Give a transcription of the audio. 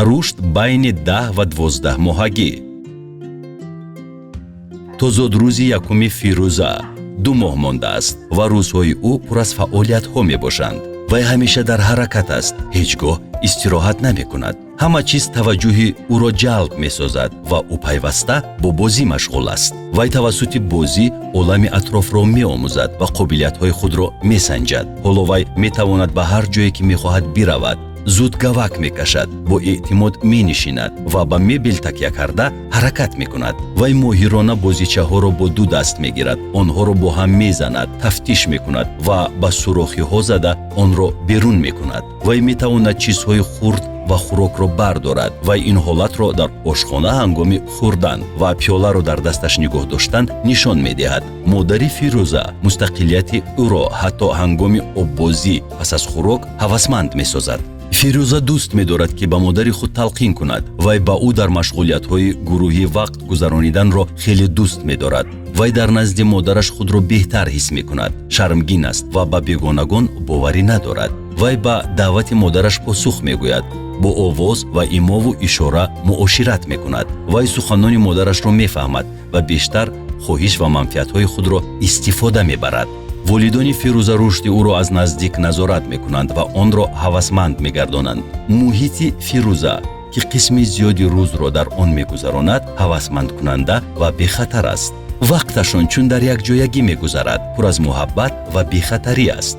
Рушд байни 10 ва 12 моҳагӣ. То зодрӯзи якуми Фирӯза 2 моҳ мондааст ва рӯзҳои ӯ пур аз фаъолиятҳо мебошанд. Вай ҳамеша дар ҳаракат аст, ҳеҷ гоҳ истироҳат намекунад. Ҳама чиз таваҷҷӯҳи ӯро ҷалб месозад ва ӯ пайваста бо бозӣ машғул аст. Вай тавассути бозӣ олами атрофро меомӯзад ва қобилиятҳои худро месанҷад. Ҳоло вай метавонад ба ҳар ҷое, ки мехоҳад, биравад. Зуд гавак мекашад, бо эътимод менишинад ва ба мебел такя карда ҳаракат мекунад. Вай моҳирона бозичаҳоро бо ду даст мегирад, онҳоро бо ҳам мезанад, тафтиш мекунад ва ба сурохиҳо зада онро берун мекунад. Вай метавонад чизҳои хурд ва хӯрокро бардорад. Вай ин ҳолатро дар ошхона ҳангоми хӯрдан ва пиёларо дар дасташ нигоҳ доштан нишон медиҳад. Модари Фирӯза мустақилияти ӯро ҳатто ҳангоми оббозӣ пас аз хӯрок ҳавасманд месозад. Фирӯза дӯст медорад, ки ба модари худ талқин кунад. Вай ба ӯ дар машғулиятҳои гурӯҳӣ вақт гузарониданро хеле дӯст медорад. Вай дар назди модараш худро беҳтар ҳис мекунад, шармгин аст ва ба бегонагон боварӣ надорад. Вай ба даъвати модараш посух мегӯяд, бо овоз ва имову ишора муошират мекунад. Вай суханони модарашро мефаҳмад ва бештар хоҳиш ва манфиатҳои худро истифода мебарад. Волидони Фирӯза рушди ӯро аз наздик назорат мекунанд ва онро ҳавасманд мегардонанд. Муҳити Фирӯза, ки қисми зиёди рӯзро дар он мегузаронад, ҳавасмандкунанда ва бехатар аст. Вақташон чун дар якҷоягӣ мегузарад, пур аз муҳаббат ва бехатарӣ аст.